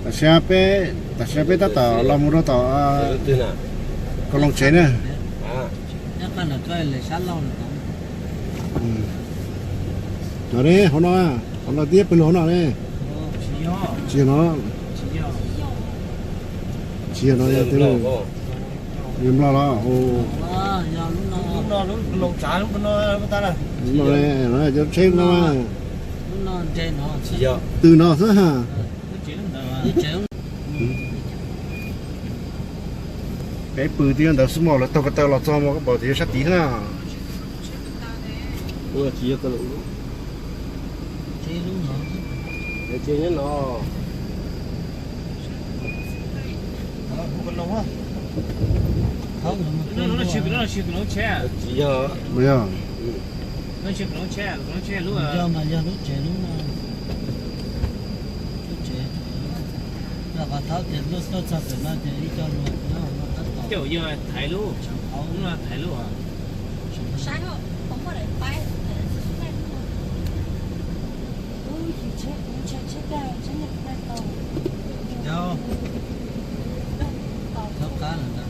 Tam sim no peb, tam sim no peb tab tom los mus rau tom Koos Loos tsev na. Cov ne, hauv no, hauv no thiab pw hauv no ne. Tsis yog no, tsis yog no, yog tias yog Nplog los. Lub no, lub no, cov tsheb no, twb no xwb. Peb pw twb yog ntawd xwb mas, lawv taug ko taw los txog mas koj pom tias yog sab tid na. Yog, yog lub tsev, lub tsev, qhov thaub tias tuaj txog pem no ces ib co luag nyob hauv no tab tom. Yog thaiv lub, thaiv lub. Cov, cov qab lawm ntag.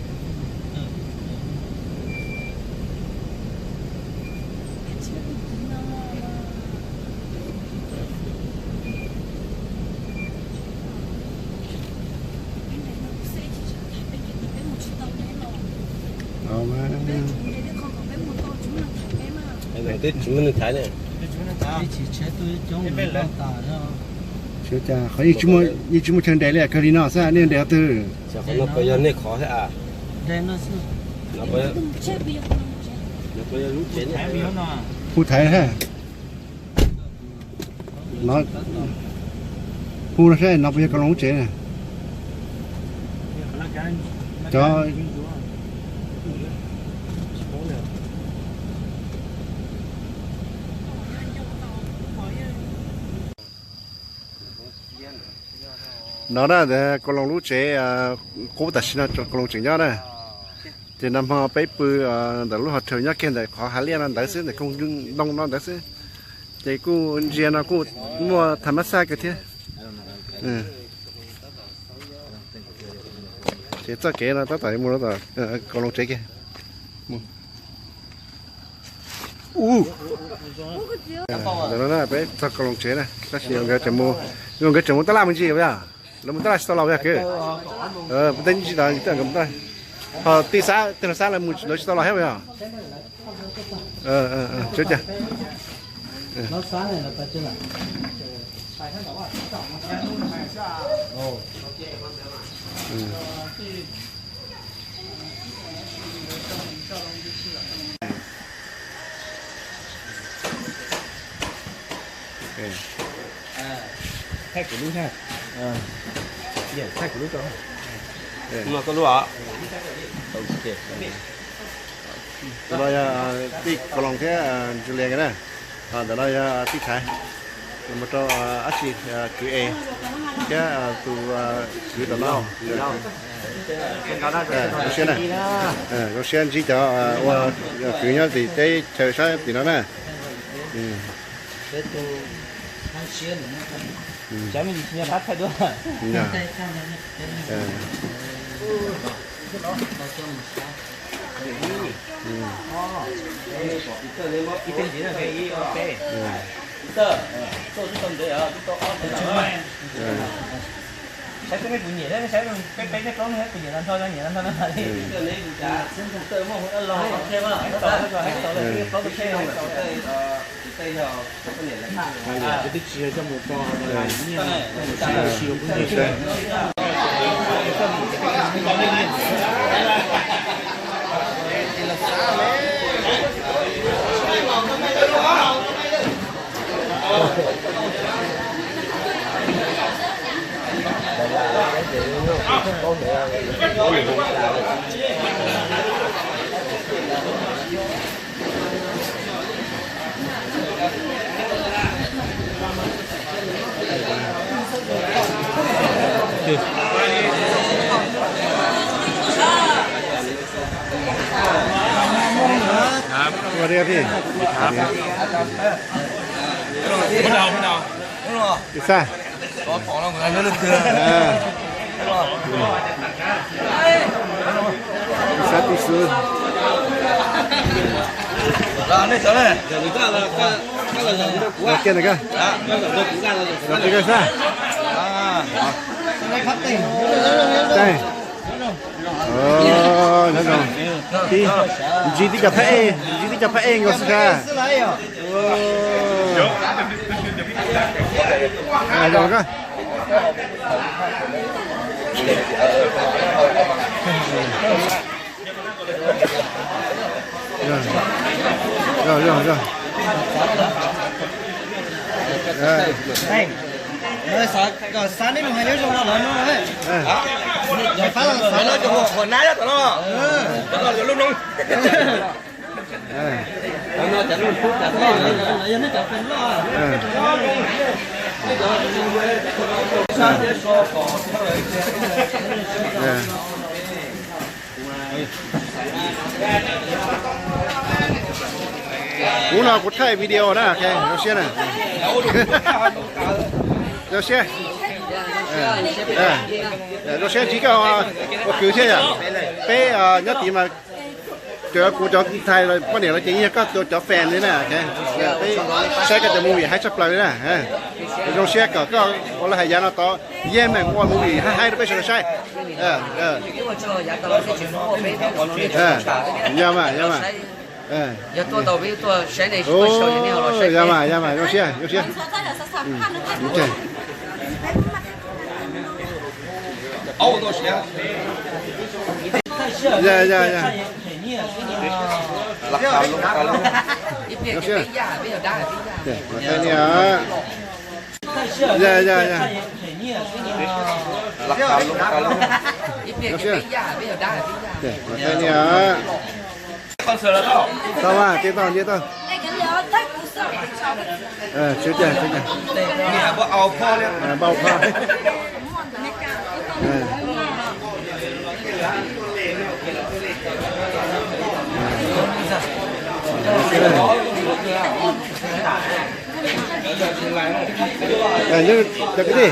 Twb tsis muaj neeg thaiv ne. Qhov yeej tsis muaj chaw nres li kawg li no xwb, nej nres qhov twg? Hu thaiv, hu no saib no puas yog Koos Loos lub tsev na. Cov no na, Koos Loos lub tsev qub tam sim no Koos Loos tseem nyob na. Ces nag hmo peb pw ntawm lub hos rhaws nyob kiag ntawm qhov hav liaj no ntawd xwb, ntawm koog ntoo no ntawd xwb. Ces kuj ntsia no kuj muaj tham mab xaj kawg thiab. Ces txoj kev no tab tom mus rau tom Koos Loos tsev kiag. Ntawm no na peb txog Koos Loos tsev na, tab sis nkawd tseem mus, nkawd tseem mus tab laj me ntsis os. Lawv mus tab laj tsis tau los os kwv. Peb teb ntsis los nkawd mus tab laj. Ho tij Xab, tij Xab lawv mus lawv tsis tau los thiab os. Tsev cas. Thaij kuv lub, thaij kuv lub rau. Koj lub os. Tus no yog tij Koos Loos thiab Ntsuag Lias nkawd na. Ntawm no yog tij Thaiv, mus rau dab tsi, kwv Es thiab tus kwv tom no. Zoo siab na, zoo siab ntsib cov ua kwv nyob tim teb chaws sab tim no na. Saib peb kuv nyiam thiab, saib peb peb nej plaub nej kuv nyiam tag nrho, nyiam tag nrho na li. Twb tsis yog coj mus tso, Ua dej thiab. Ib sab. Xav tus xwb. Kiag ntawm koj. Kiag koj xab. Tij. Ntsib tib co phab ej, ntsib tib co phab ej nkaus xwb kha. Kom xav nej mus hais nyob zoo no lawv no. Yog fab los xav no cov hua nab tom no, cov lub noob. Yog nej cov pes loj. Kuv no kuv thaij video na, zoo siab na. Zoo siab. Zoo siab ntsib koj ua kwv thiab yom. Peb nyob tid mas cov kuv cov ntxhais poj niam los ces yog koj cov fan li na. Peb saib koj cov movie haib tshaj plaws li na. Zoo siab kom koj ua lawv hais yav no tod yeej meem ua movie haib haib rau peb sawv daws saib. Yog mas, yog mas. Yog mas, yog mas, zoo siab, zoo siab. Yog, yog, yog. Zoo siab. Yog, yog, yog. Zoo siab. Tau mas, nce tau, nce tau. Tswv tiag, tswv tiag. Npau phaj. Cov kwv tij,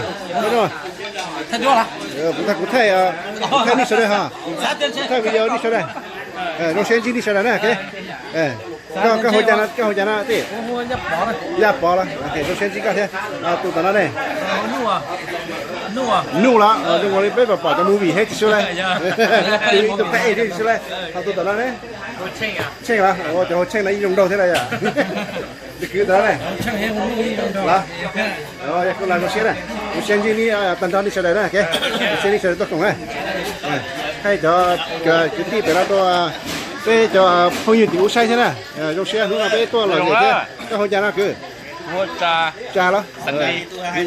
kuv thaij, kuv thaij nej sawv daws ha, kuv thaij video nej sawv daws. Zoo siab ntsib nej sawv daws na. Koj hau cas no, koj hau cas no tij? Yaj Pov los? Zoo siab ntsib koj thiab. Tus tom no ne? Nuj los? Zoo nkaus li peb pom pom cov movie thiab tsis sub lawm. Tus pab ej thiab tsis sub lawm. Ho tus tom no ne? Tsheej los? Cov hau Tsheej no ib zoo nraug thiab lawm yom. Tus kwv tom no ne? Los? Yog koj los zoo siab na. Zoo siab ntsib nej tag nrho nej sawv daws na. Zoo siab nej sawv daws tuaj koom na. Thaij cov kwv tij pem no tuaj, peb cov phooj ywg tim ub saib thiab na. Zoo siab hnub no peb tuaj lom zem thiab. Koj hau cas no kwv? Tsa los? Hais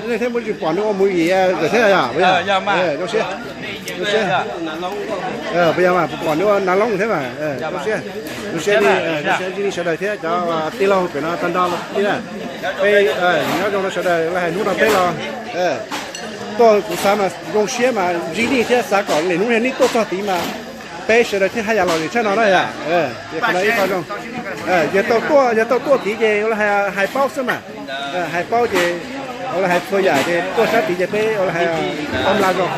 nej thiab muaj tsis pom nws ua movie thiab yom? Zoo siab, zoo siab. Puas yog mas, pom nws ua nav loob thiab mas. Zoo siab, zoo siab, zoo siab ntsib nej sawv daws thiab cov tij laug pem no tag nrho thiab na. Peb nyob zoo no sawv daws los hais hnub no peb los tuaj, kuv xav mas zoo siab mas ntsib nej thiab xav kom lwm hnub nej tuaj txog tid mas peb sawv daws thiaj haj yam lom zem tshaj no na yom. Ib qho zoo, yog tau tuaj, yog tau tuaj tid ces ua li hais paub xwb mas. Hais paub ces ua li hais txhua yam ces tuaj sab tid ces peb ua li hais paub mlab zoo.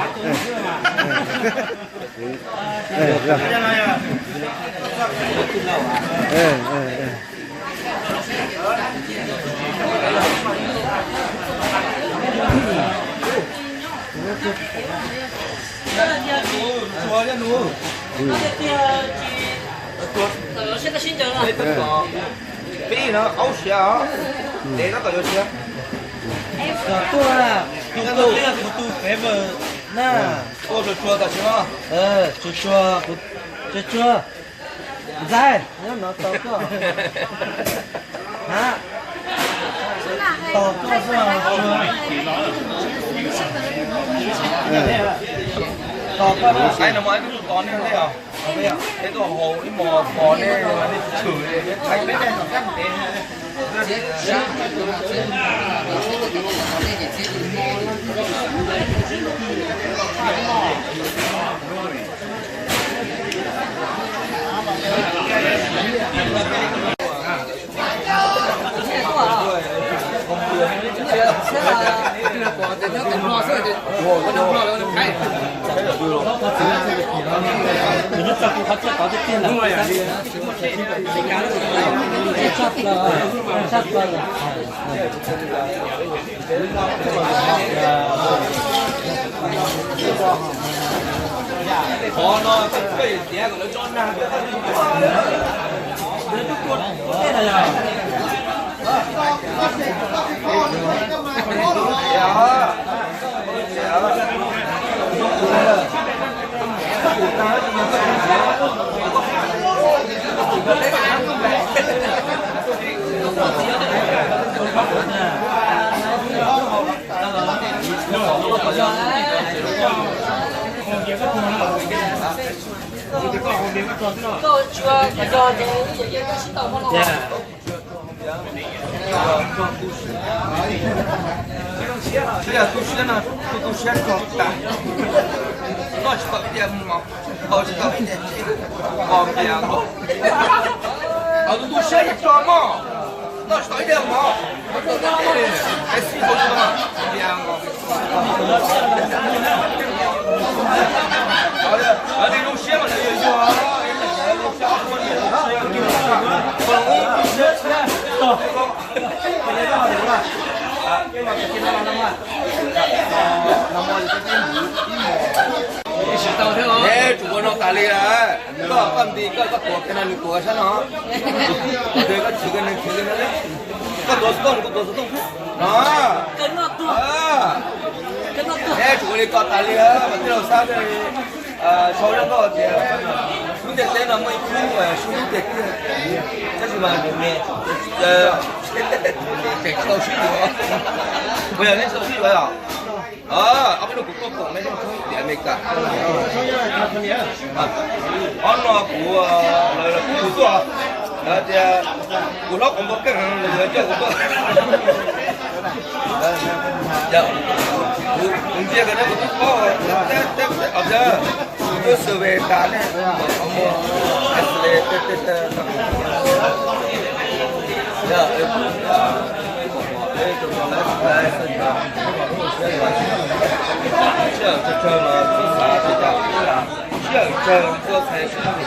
Peb no aub siav os, dev tab tom yuav siav. Tuaj, kuv tus favor na. Tuaj tsuag tsuag tam sim no. Tsuag tsuag, tsuag tsuag. Ntxaij, nyob no tos koj. Ha, tos koj xwb. Tos koj. Tos nej os. Peb tuaj haus ib mos pos nej, nej tshwm nej thaij peb. Twb yog tu siab no, tus tu siab tso tas, noj tsis tau ib diav mov, haus tsis tau ib diav txiv, nqos npias nqos. Tus tu siab tso mog, noj tsis tau ib diav mov, es xij haus tsis tau npias nqos. Lawv li lub siab mas lawv yuav yog, tsis tau thiab os. Tsum ua no tas li lawm. Koj, koj nti koj, koj tuav kiag no nws tuav sab no. Koj tsis koj nws tsis li no. Koj tuav xov tooj nws kuj tuav xov tooj xwb no. Tsum ua li ko tas li lawm mas tij laug Xab, sau zaj nkauj tias lub ntiaj teb no muaj ib khub sib hlub tiag tiag, tab sis mas nws me, tseem tsis tau sib yuav. Puas yog neb tsis tau sib yuav os? Ob peb hnub kuv tuaj koom nej tshoob tiam Amelikas. Ob no kuv, lawv kuj hu tuaj, lawv tias kuv hlob quav npua keej heev, lawv yuav coj kuv tuaj. Kuv ntsia kawg thiab kuv twb paub, twb survey tas ne, sij hawm tsawg tsawg los txhob xav, sij hawm tsawg tuaj txhais sij hawm.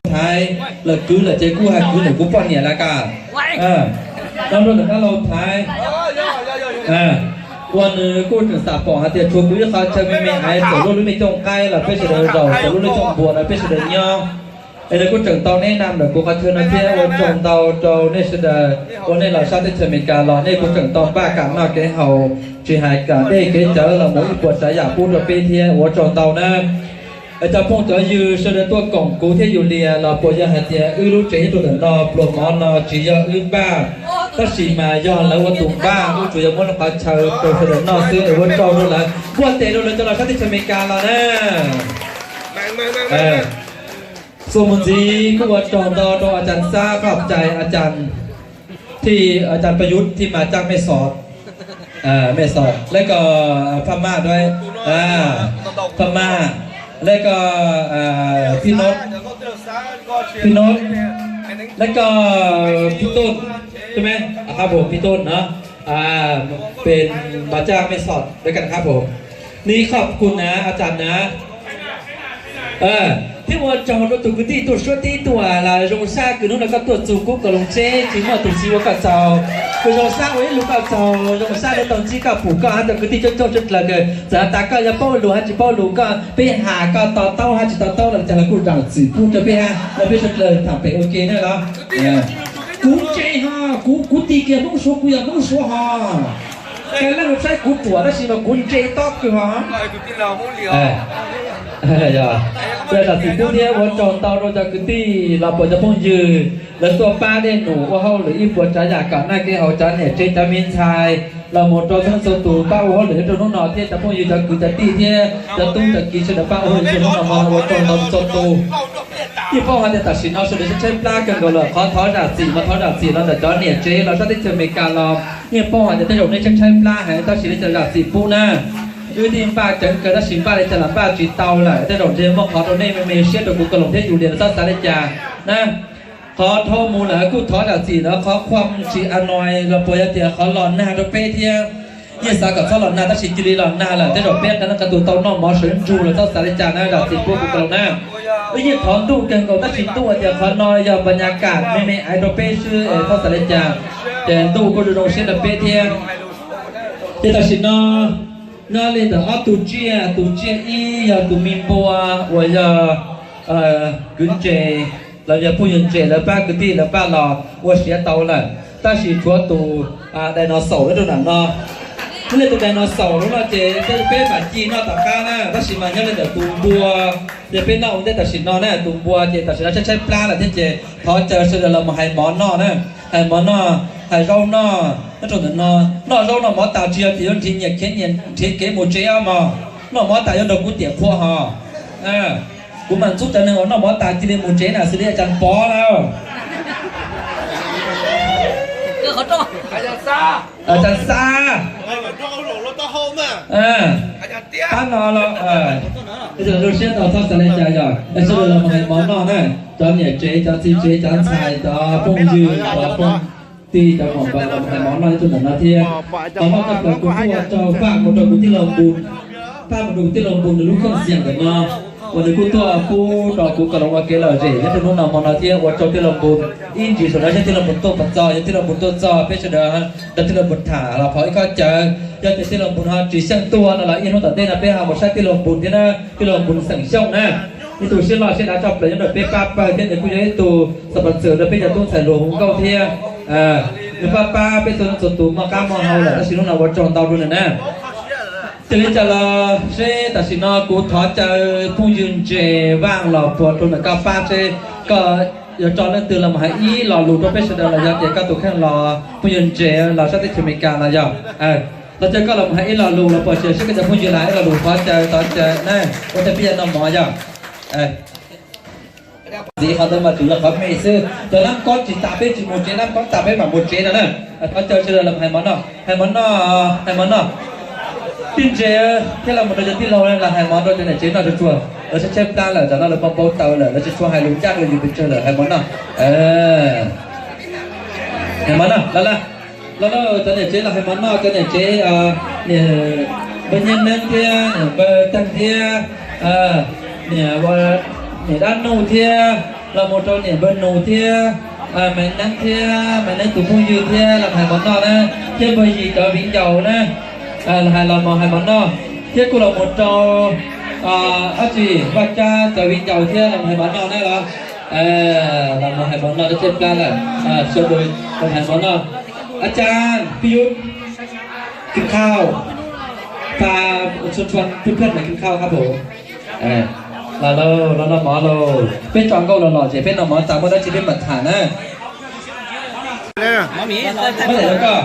Thaiv lawm kwv lawm ces kuj hais kwv ntawm kuv poj niam lawm kas. Nyob rau ntawm dab laug Thaiv, ua nws kuj tseem xam pom hais tias tshuav kuv ib qho chaw me me es txawm luaj lub me cooj qaib los peb sawv daws zaum, txawm luaj lub cooj npua no peb sawv daws nyob. Es nws kuj tseem tau neb nam ntawm kuv qhov chaw no thiab ua tsaug ntau rau nej sawv daws uas nej los sab teb chaws Amelikas los nej kuj tseem tau npaj kam noj kev haus, tsis hais kam dej kev cawv los mus ib puas tsav yam pub rau peb thiab ua tsaug ntau na. Es cov phooj cov ywg sawv daws tuaj koom kuv thiab Yus Lias los puas yog hais tias wb lub tsev nyob rau ntawm no pluas mov no tsis yog wb npaj, tab sis mas yog lawv ua tus npaj, wb tsuas yog muab lub qhov chaw rau sawv daws noj xwb es ua tsaug rau lawv, npuaj tes rau lawv cov los sab teb chaws Amelikas los na. Xuas mus ntxiv kuj ua tsaug ntau rau a cas Xab, khab cai a cas, thij a cas Paj Yuv thij mas caj mej xos, mej xos, lawv koj Phaj Maj dua, Phaj Maj, lawv koj Phij Nub, Phij Nub, lawv koj Phij Tuj, khab pum Phij Tuj no, pem mas caj mej xos lawv koj khab pum. Ni khoj kuv na a cas na. Thiab ua tsaug rau tus kwv tij tuaj suab tib tuaj las zoo sab kws hnub no koj tuaj txug kuv Koos Loos tsev tsis muaj tus txiv ua koj txaug, kws zoo sab ua ib lus koj txaug, zoo sab lawv tau ntsib koj pum koj hab cov kwv tij coob coob sab dlawg kws txawm has tas koj yog paub lus hab tsis paub lus koj peb has koj to taub hab tsis to taub los cas los kuj zam txim pub rau peb hab los peb sawv dlawg tham pem ua ke na los. Kuv ntse ho, kuv kuv tig kiag Hmoob Suav, kuv yog Hmoob Suav ho. Koj leej saib kuv ruam tab sis mas kuv ntse tob kawg ho. Zam txim pub thiab ua tsaug ntau rau cov kwv tij los puas cov phooj ywg lawv tuaj pab dej num ua hauj lwm ib puas tsav yam kom noj kev haus, cov niam tsev cov me ntxhais los mus rau txhua txhua tus pab ua hauj lwm nyob rau hnub no thiab cov phooj ywg cov kwv cov tij thiab cov tub cov kiv sawv daws pab ua hauj lwm rau hnub no mas ua tsaug ntau txhua tus. Yeej paub hais tias tam sim no sawv daws tshaib tshaib plab kawg nkaus lawm, qhov thov zam txim mas thov zam txim los ntawm cov niam tsev los sab teb chaws Amelikas los yeej paub hais tias tej zaum nej tshaib tshaib plab heev tab sis li cas zam txim pub na. Wb thiaj npaj ceev kawg tab sis npaj li cas los npaj tsis tau lawm, tej zaum ntshe muaj qhov rau nej me me siab rau kuv Koos Loos thiab Yus Lias los txhob xav li cas na. Qhov dhau mus lawm kuj thov zam txim lawm, qhov khuam tsis annoy los puas yog tias qhov los nag rau peb thiab. Yeej xav kom txhob los nag tab sis cia li los nag lawm tej zaum peb qee leej qee tus tau noj mov sawv ntsug los txhob xav li cas na, zam txim pub kuv Koos Loos na. Wb yeej thov ntuj kawg nkaus tab sis ntuj hais tias qhov no yog npas nyas kam me me aiv rau peb xwb es txhob xav li cas. Ces ntuj kuj zoo zoo siab rau peb thiab. Ces tam sim no nyob li ntawm ob tug tsiaj, tus tsiaj ib yog tus me npua uas yog kwv ntses, los yog phooj ywg ntses lawv pab kwv tij lawv pab los ua siav tau lawm, tab sis tshuav tus dinosaur nyob rau nram no. Nyob li tus dinosaur lub no ces peb mam ci noj tom qab na, tab sis mas nyob li ntawm tus npua, ces peb noj ua ntej tam sim no na, tus npua ces tam sim no tshaib tshaib plab lawm thiab ces thov caw sawv daws los mus hais mov noj na, hais mov noj, hais zaub noj nyob rau ntawm no. Noj zaub noj mov tas tsis yog tias yuav nrhiav nyias khiav nyias nrhiav kev mus tsev os mog, noj mov tas yuav nrog kuv tiam qhua hos. Kuv mam ntxub cov neeg uas noj mov tas cia li mus tsev na xws li a cas Pov lawm, a cas Xab, pab no los zoo siab tau txhob xav li cas yog sawv daws los mus hais mov noj na, cov niam tsev cov txiv tsev cov ntxhais cov phooj ywg cov phooj tij cov muam npawg los mus hais mov noj ib tug ntawm no thiab. Qhov no tag plaws kuv kuj ua tsaug faj mus rau kuv tij laug Npus, faj mus rau kuv tij laug Npus nws lub kheej xiam ntawm no uas nws kuj tuaj pub rau kuv Koos Loos ua kev lom zem nyob rau hnub no hmo no thiab ua rau tij laug Npus ib ntsis saum no saib tij laug Npus tuaj puas txog, yog tij laug Npus tuaj txog peb sawv daws nrog tij laug Npus tham los phau ib khob cawv. Yog tias tij laug Npus ho tsis xyeej tuaj no los ib hnub tom ntej no peb ho mus saib tij laug Npus thiab na, tij laug Npus xeem Xyooj na. Ib tug siab loj siab dav tshaj plaws nyob ntawm peb pab pawg thiab nws kuj yog ib tug xas pas xwm rau peb cov tub ntxhais hluas hu nkauj thiab. Nws pab pab peb txhua leej txhua tus muaj qab muaj hau lawm tab sis hnub no ua tsaug ntau rau nws na. Ces li cas los seb tam sim no kuv thov caw phooj ywg Ntses Vaj los puas rau ntawm koj pab seb koj yuav tso leej twg los mus hais ib lo lus rau peb sawv daws los yog tias koj tus kheej los phooj ywg Ntses los sab teb chaws Amelikas los yog. Thov caw koj los mus hais ib lo lus los puas tsis seb koj cov phooj ywg los hais ib lo lus thov caw thov caw na, ua tej peb yog noj mov yog. Ntxiv qhov ntawd mas tsuas yog qhov me xwb, cov nab kob tsis tas peb tsis mus tsev, nab kob tas peb mam mus tsev no na. Thov caw sawv daws los hais mov noj, hais mov noj, hais mov noj. Tij Ntses thiab los mus rau cov tij laug los hais mov rau cov niam tsev noj tsuag tsuag, lawv tshaib tshaib plab lawm, tam no lawv npau npau taws lawm, lawv tsis tshua hais lus ncaj rau yus pes tsawg lawm, hais mov noj. Hais mov noj, los los, los los cov niam tsev los hais mov noj, cov niam tsev, niam npawg Nyiaj Neeb thiab niam npawg Teej thiab niam, niam Dab Nuj thiab los mus rau niam npawg Nus thiab Maiv Neeb thiab Maiv Neeb tus phooj ywg thiab los hais mov noj na, thiab npawg Yim cov viv ncaus na, los hais los mus hais mov noj, thiab kuj los mus rau dab tsi Vaj Tsab cov viv ncaus thiab los hais mov noj na los. Los mus hais mov noj rau tej plab lawm, sawv daws los hais mov noj. อาจารย์ พิยุทธ กินข้าว พาประชาชนเพื่อนๆมากินข้าวครับผม Los lauj, los noj mov lauj. Peb tso nkauj los los ces peb noj mov tas muaj dab tsi peb mam tham na. Muab daim rau koj.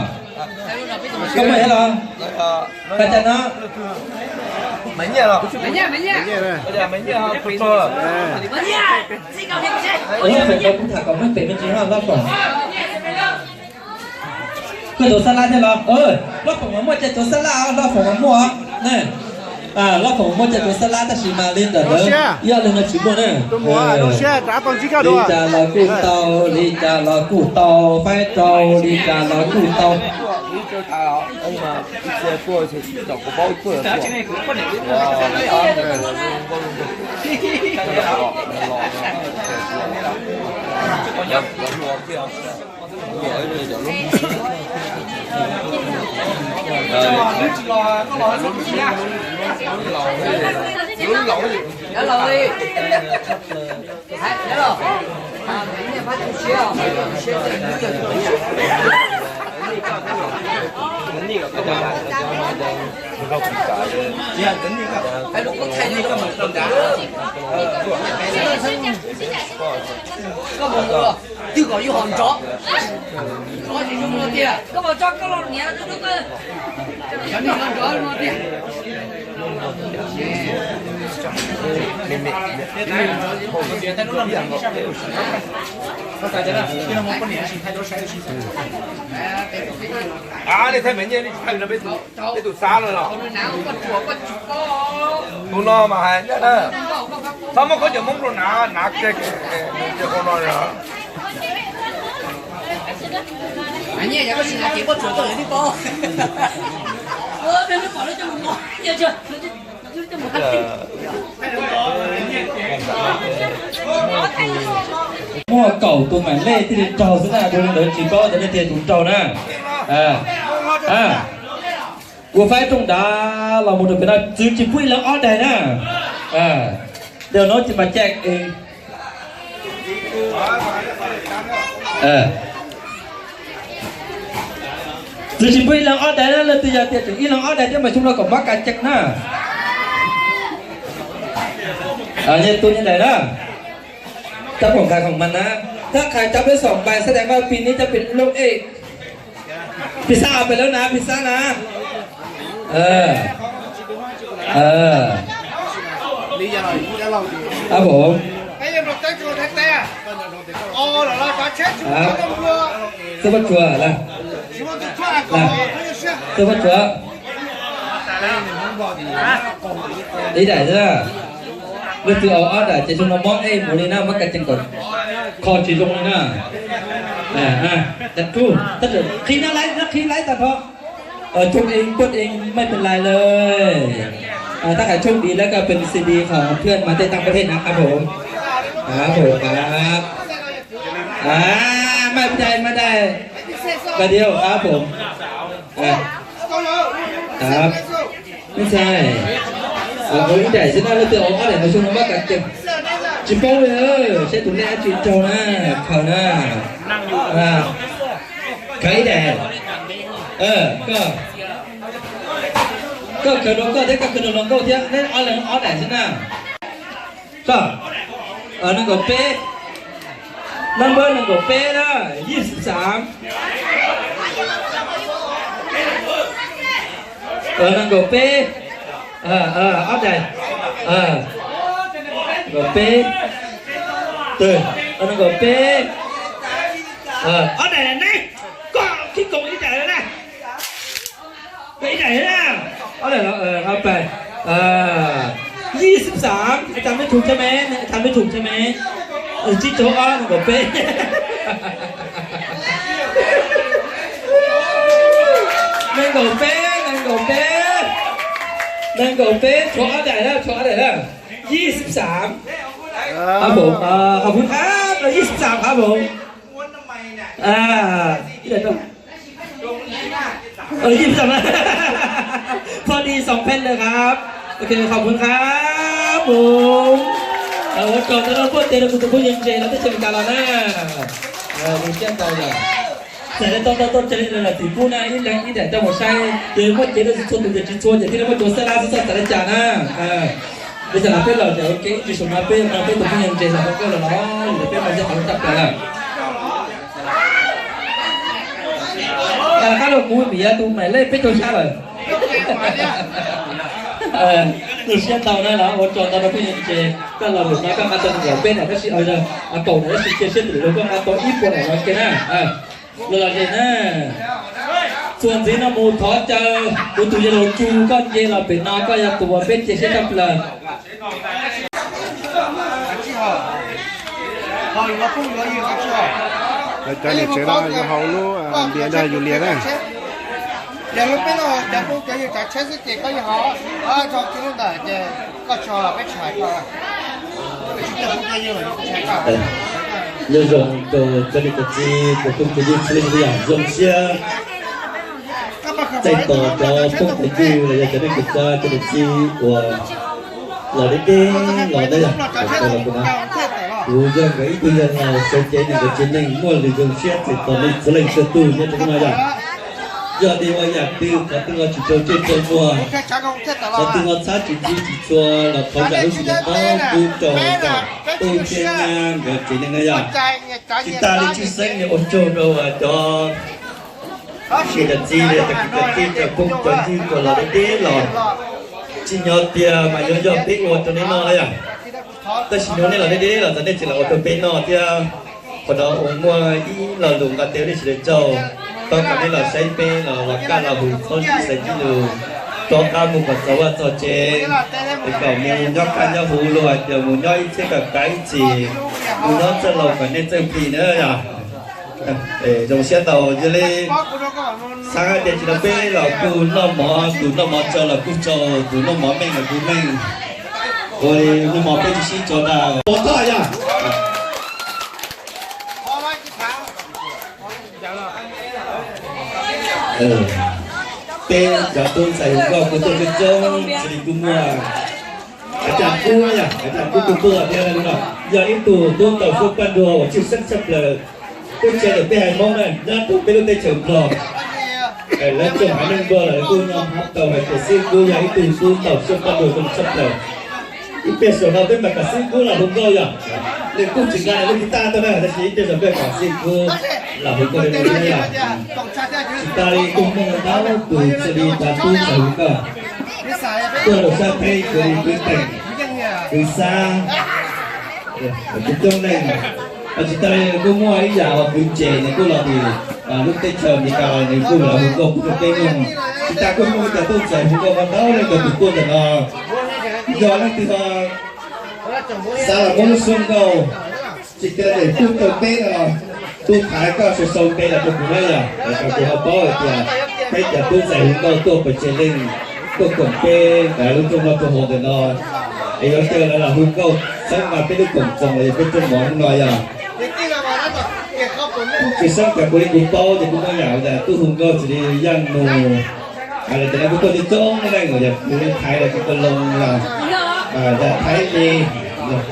Koj muaj thiab los? Pas cas no. Loj Foom kuv tham kom meej pem me ntsis no Loj Foom. Koj tuav xab laj thiab los? Loj Foom mas muaj, ces tuav xab laj, Loj Foom mas muaj. Loj Foom muaj, ces tuav xab laj, tab sis mas li ntawm lawv ib ob leeg no tsis muaj na. Li cas los kuj tau, li cas los kuj tau, faib rau li cas los kuj tau. Twb kom yus hom nrov, nrov ces zoo no tiag. Koj puas tso koj los niam rau koj, cov niag nrov no tiag. Peb tus xab no los, tus no mas hais na, txhob muab khaub ncaws Hmoob rau hnav, hnav kiag tus no. Muaj kaum tus mam lej thiaj li raug xwb na, dua li ntawd tsis paub tias leej twg tus raug na. Kuv faib rooj dav los mus rau pem no, txwv tsis pub ib leeg ob daim na. Tej no tsis mas cem. Txwv tsis pub ib leeg ob daim na, leej twg yog tias tseem ib leeg ob daim thiab mas xyoo no kom muab ka cees na. Nyias tus nyias daim na. Tab pom khais khoom mas na, thab khais cov peb xoom npais xab daim npaj pis nib cov pis lub ej. Pis xab pem lawm na, pis xab na. Ab, xab pab tsuas, xab pab tsuas. Ib daim xwb. Leej twg ua ob daim ces xyoo no mob ej mus li na, muab ka cees kom kho tsis zoo li na. Tab sis qhib na, laiv na, qhib laiv tag nrho. Chúc inh, chúc inh, ไม่เป็นไรเลย. Thab khais chúc điแล้วก็เป็นซีดีของเพื่อนมาเต้นต่างประเทศนะครับผม.ครับผมครับ. ไม่เป็นไร ไม่ได้. Và điều,ครับผม. Ntxhais, ua ib daim xwb na, leej twg ua ob daim no xyoo no mob ka cees. Tsis paub li, saib tus nej tsis raug na, khaws na. Khaws ib daim. Koj, koj khaws rau koj thiab, koj khaws rau hluas nkauj thiab, neb ob leeg ob daim xwb na. Koj, nees nkaum peb, number nees nkaum peb na, ยี่สิบสาม. Nees nkaum peb, ob daim, nees nkaum peb, nees nkaum peb, ob daim ne, koj khib koom ib daim na. Ib daim na, ob daim, ob pais, ยี่สิบสาม, อาจารย์ไม่ถูกใช่ไหม อาจารย์ไม่ถูกใช่ไหม Tsib caug ob, nees nkaum peb. Nees nkaum peb, nees nkaum peb, nees nkaum peb, tshuav ob daim na, tshuav ob daim na. ยี่สิบสาม. Khov pum, khov pum, ยี่สิบสาม khov pum. ยี่สิบสาม พอดีสองแผ่นเลยครับ โอเค ขอบคุณครับผม Ua tsaug ntau rau puag tim rau kuv tus phooj ywg Ntses no teb chaws Amelikas los na. Zoo siab ntau yog txawm li tau tau tau txawm li lawm tim pub na ib leeg ib daim tau mus saib ces muaj cev rau txhua tus ces tsis txhua ces thiaj li muaj cov xab lab xab xaj txawm li cas na. Li cas los peb los ces ua ke ib tsis saum no peb no peb tus phooj ywg Ntses los tau koj los no yus peb mas yog qhov tshaj plaws lawm. Qab los kuv vim yog tus maim lej peb caug xya lawm. Zoo siab ntau na los ua tsaug ntau rau phooj ywg Ntses koj los lwm no koj nqa tau nees nkaum peb daim tab sis, kaum daim tab sis cia siab tim lwm koj nqa tau ib puas daim no kiag na. Los los ze na. Txuas ntxiv no mus thov caw kuv tus yawg laus Tsu koj nce los pem no koj yog tus uas peb cia siab tshaj plaws. Cov niam tsev no yuav haus lub npias dag yus lias na. Nyob zoo rau cov niam cov txiv cov phooj cov ywg txhua leej txhua yam zoo siab txais tos cov phooj cov ywg los yog cov neej tsa cov niam txiv uas los deb deb los na yog, kuv yog nkawd ib tug yawg laus sawv cev neeg nkawd tsev neeg muaj lus zoo siab txais tos nej txhua leej txhua tus nyob rau hnub no yog. Yog tias ua yam twg qhov twg ho tsis raug tsiaj raug muag, qhov twg ho txhab tsis ntsib tsis txhua los thov zam lub txim ntawd pub rau tub thiab nyab nkawd tsev neeg na yog. Tsis tas li tshwj xeeb ua tsaug rau cov niam cov txiv li cov kwv cov tij cov phooj cov ywg uas los deb deb los. Tsis nyob tias mas yuav yog peb ua rau nej noj na yog. Tab sis hnub nej los deb deb los txog nej tseem los ua rau peb noj thiab. Qhov no uas muaj ib lo lus nqa tes nej sawv daws tsaug, thov kom nej los saib peb los los kaj los hu txhob sib xaiv sib lus, rov qab mus kom txog vaj txog tsev, es kom mus nyob kaj nyob huv luag hais tias mus nyob ib txhiab kom kav ib txhis, mus nyob txawj laus kom nej txawj plig na yog. Zoo siab tau yog li xav hais tias tsis tau peb los kuj noj mov, tus noj mov tsau los kuj tsau, tus noj mov meej los kuj meej. Ua li noj mov peb tsis sib tso dag pov toj yog. Peb cov tub ntxhais hluas nkauj kuj tuaj coob coob, xws li kuj muaj Haiv Cam Kub yog, Haiv Cam Kub kuj tuaj thiab no, yog ib tug tub ntaus suab paj nruag uas tshwj xeeb tshaj plaws. Tub ntse lawm peb haiv Hmoob na, nyob rau peb lub teb chaws Nplog, lawv tsoom haiv neeg Nplog lawv kuj nyob hab tau hais tias Xib Kub yog ib tug tub ntaus suab paj nruag zoo tshaj plaws. Ib pliag saum no peb mam kom Xib Kub los hu nkauj yog. Nws kuj tsis nqa nws lub guitar tuaj na, tab sis ib pliag saum peb kom Xib Kub los hu nkauj li no yog. Tsis tas li kuj muaj ntau tus xws li cov tub ntxhais hluas nkauj tuaj rau sab teb, xws li kwv Teem, kwv Xab, kwv Coob Leej. Tsis tas li kuj muaj ib yam uas kwv Ntses nws kuj los tim lub teb chaws Amelikas los nws kuj los hu nkauj pub rau peb mloog. Tsis tas kuj muaj cov tub ntxhais hluas nkauj ntau leej ntau tus tuaj ntawm no. Yog leej twg ho xav los muab lub suab nkauj tsis tas li pub rau peb no, tub thaiv koj sau sau npe los rau kuv na yog, kom kuv ho paub hais tias peb cov tub ntxhais hluas nkauj tuaj pes tsawg leej tuaj koom peb ntawm lub rooj noj rooj haus ntawm no. Es yuav caw lawv los hu nkauj xeeb mas peb lub koom txoos los yog peb rooj mov hnub no yog. Tsis xeeb tas kuv li kuv paub ces kuv muaj yam uas tub hu nkauj xws li Yaj Nus, hais tias lawv kuj tuaj coob coob leej uas yog kwv Thaiv los kwv Ka Loos los, yog Thaiv Lis, yog